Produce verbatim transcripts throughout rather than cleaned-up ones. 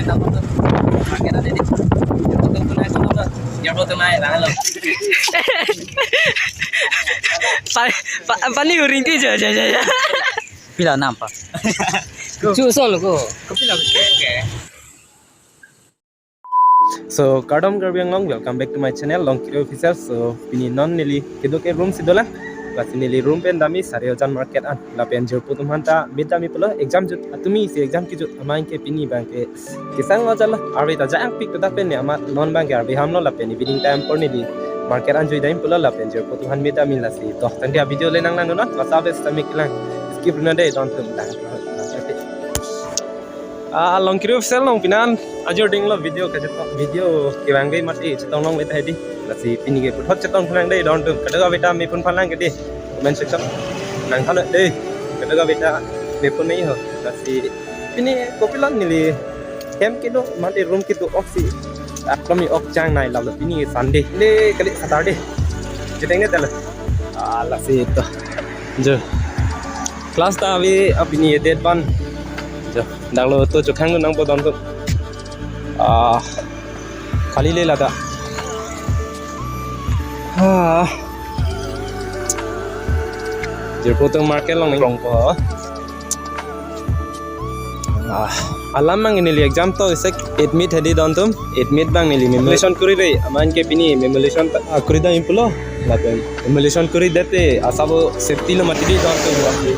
Pa-, pa-, pani huring ti ja, ja, ja, ja. Pila nampa. Chu son ko. So, kardom Karbi Anglong, welcome back to my channel, Longkiri Official. So, pini non neli kedo ke room si dolang. Lasi neli room pen damji Sarihajan market an. Lapen jirpo atum aphan ta mate damji pulo, exam jut, atumi si exam kejut, amat ke pini abang ke kesang lo jalo, arve ta jangpik ta pen ne amat non abang ke arve ham lo lapen evening time apor neli market an jui damji pulo lapen jirpo atum aphan mate damji lasi. To, tangte video le nanglang non, masa bes tamik lang. Skip nang dei, don atum tang. Ah, Longkiri Official along pini an ajor ding lo video kachetong, video kevang dei mati chetong long le ta hedi. Lasi pini ke puthot chetong nang dei don atum. Kadokave ta me phone phan lang ke dei. Comment section nang than dei. Kadokave ta me phone nangji ho. Lasi pini kopilo neli hem kedo mate room kedo oksi. Aklom ni ok chang nai lalo pini Sunday. Le kali Saturday. Cheteng ne talo. Ah, lasi to. Jo. Class ta ave apini date one. Jo. Dak lo to chokhang nangpo don atum. Ah, khali le lata. Ah. Jirpo atum market along ni longpo. Ah, alam mang neli exam to isek admit hedi don atum, admit abang neli memulation kori dei, amat ke pini memulation ta, ah, kori damji pulo, lapen memulation kori det te asabo safety lo mati dei don atum, lasi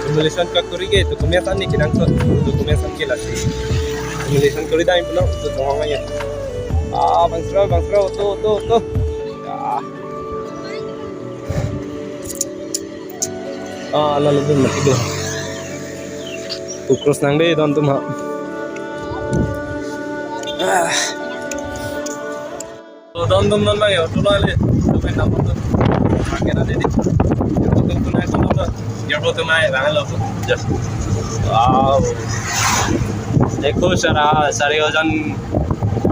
memulation ka kori ke documents an ni kenangsot, documents an ke lasi memulation kori damji pulo, to tong ya. Ah, bang sro, bang sro, to, to, to. Ah. Ah, lalu dun mati do. Ku cross nang dei don atum ha. Ah. Don atum non abang ya, auto lo le. Atum nang auto. Market ave dei. Auto tu nai kono lo. Ya auto nai rang lo. Just. Wow. Dekho sara, Sarihajan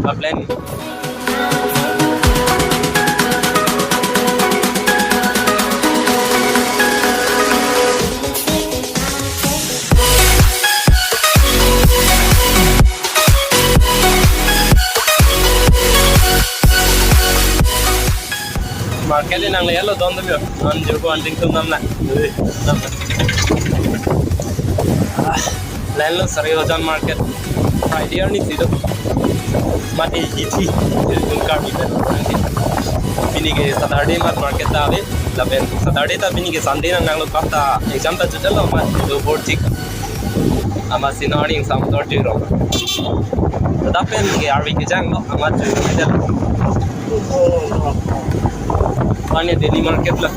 ka plan. Market nangle lo don atum yo. Non jirpo anting atum namla. Ui, namla. Ah, line lo Sarihajan market. Friday arni si do. Mati hithi. Jirpo Karbi pen. Pini ke Saturday amat market ta ave. Lapen Saturday ta pini ke Sunday nang nanglo kap ta exam ta chuta lo amat do bor chik. Amat si nari exam dor jiro. Tadapen ke arve kejang lo amat jiro. Mane daily market la.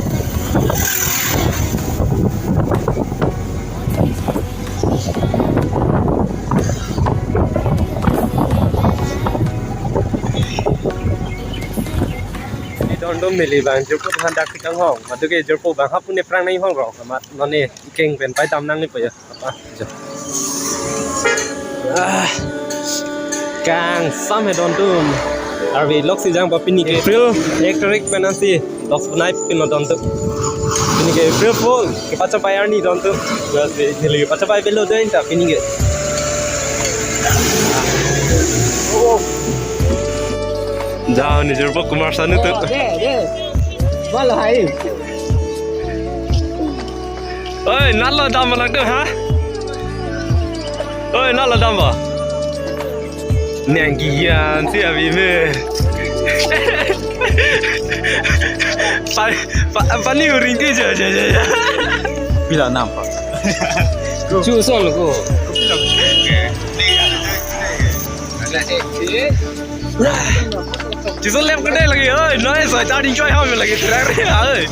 Ni don atum neli abang jirpo atum aphan dak si kanghong. Madu ke jirpo abang ha pu ne prang nai hong rong. Amat non ne keng pen pai dam nangji po ya. Apa? Jo. Ah. Kangsam he don atum. Arve lok si jang pa pini ke April ek tarik pen ansi lok si nai pin lo don atum. Pini ke April Fool. Kepachap pai arni don atum. Lasi neli kepachap pai pelo dei ta pini ke. Oh. Jao ni jirpo Kumar Sanu atum. Oh, de, de. Wala hai. Oi, nalo dam lang tu, ha? Oi, nalo dam ba? Nangkian si abi me. Pa, pa, pani huring ti ja, ja, ja, ja. Pila nampa? Chu son ko. Chison lem kene lagi, oi, noi soi ta ding choi ham lagi, trak re, oi.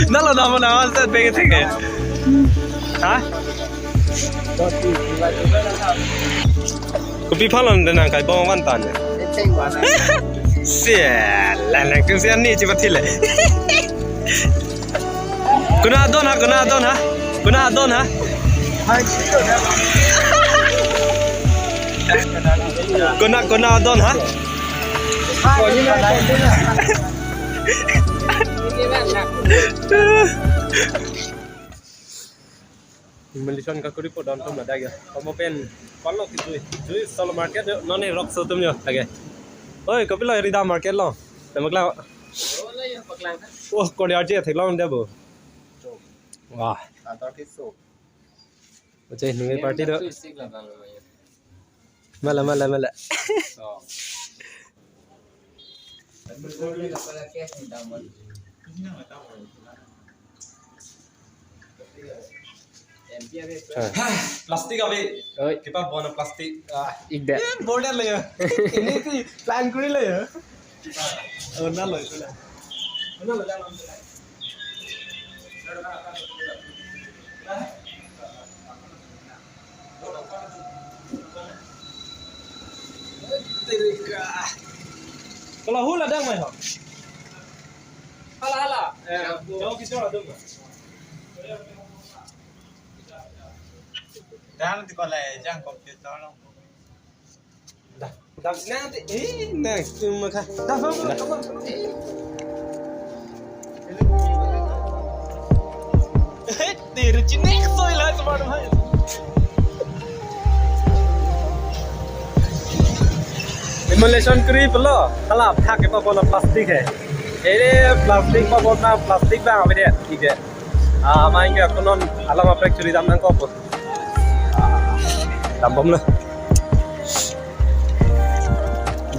Nalo nama nama sa pe ke thek. Ha? Kopi phalon de nang kai bong van tan. Sia, la nang tum sia ni chibat thile. Konat adon ha, konat adon ha. Konat adon ha. Konat, konat adon ha. Demolition kakuri po don atum ladak ya. Komo pen, kono kijui, jui solo market yo, non e rock so atum yo lake. Oi, kopilo rida market lo. Tembak la. Oh, kori arje theklong dia bo. Wah. Oche, nunggu party do. Mala, mala, mala. Plastic ave. Oi. Kipa bona plastic. Ah. Ik de. Eh, border le ya. Ini si plan kuri le ya. Oh, na lo, na. Na lo, na lo. Kalau hula dang mai ho. Hala, hala. Eh, jauh kita ada. Dang di kolai jang komputer lo. Dah, dah, nanti, eh, next, cuma kah? Dah, dah, dah, dah, dah. Eh, dari sini, so ilah, teman-teman. Demolition kuri pulo, hala, thak ke pa bona plastic hai. Ere plastic pa bona plastic bang, apa dia? Tiga. Ah, main ke konon alam apa curi dam nangkok. Dambom lo.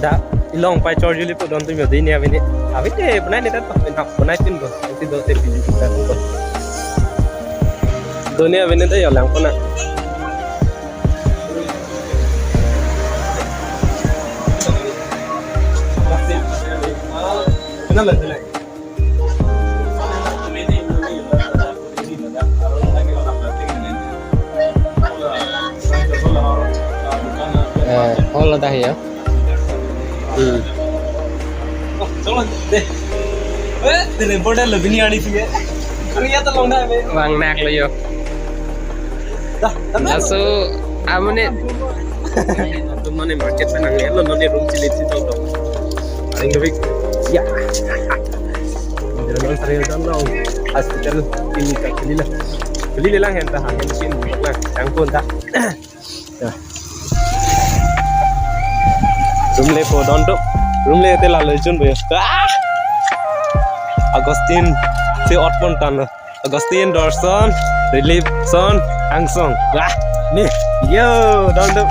Da, ilong pai chor juli po don atum yo dini avini. Avini punai ni tan pa, punai tin do. Isi do te pili kita tu. Doni avini da yo lang pona. Kenal lah, kenal. Eh, hall ada ya. Hmm. Oh, tolong deh. Eh, dari border lebih ni ada sih ya. Korea tolong dah, be. Bang nak lo yo. Dah, dah. Laso, amun e. Atum mane market pen nangle lo, non e room chili chili tong tong. Aring lebih. Ya. Jalan Raya Danau. Hospital ini ka kali la. Kali lang hen ta hangen sin lang. Jangkon ta. Ya. Room le po don do. Room le te la lo jun bo. Ah! Augustine te ot pon tan lo. Augustine, Dorson, Relief, Son, Angsong. Wah, ni, yo, don do.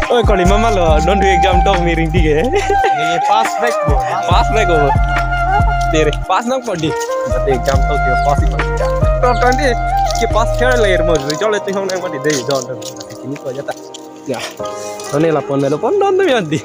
Oi, kali mama lo, don do exam tok miring tiga. Ye pass back bo. Pass back bo. Tere, pass nang pon di. Berarti exam tok yo pass ikon. Tok don di, ke pass kira lahir mo. Result itu hong nang pon di dei don do. Ini ko aja ta. Ya. Ini lapon melo pon don do ya di.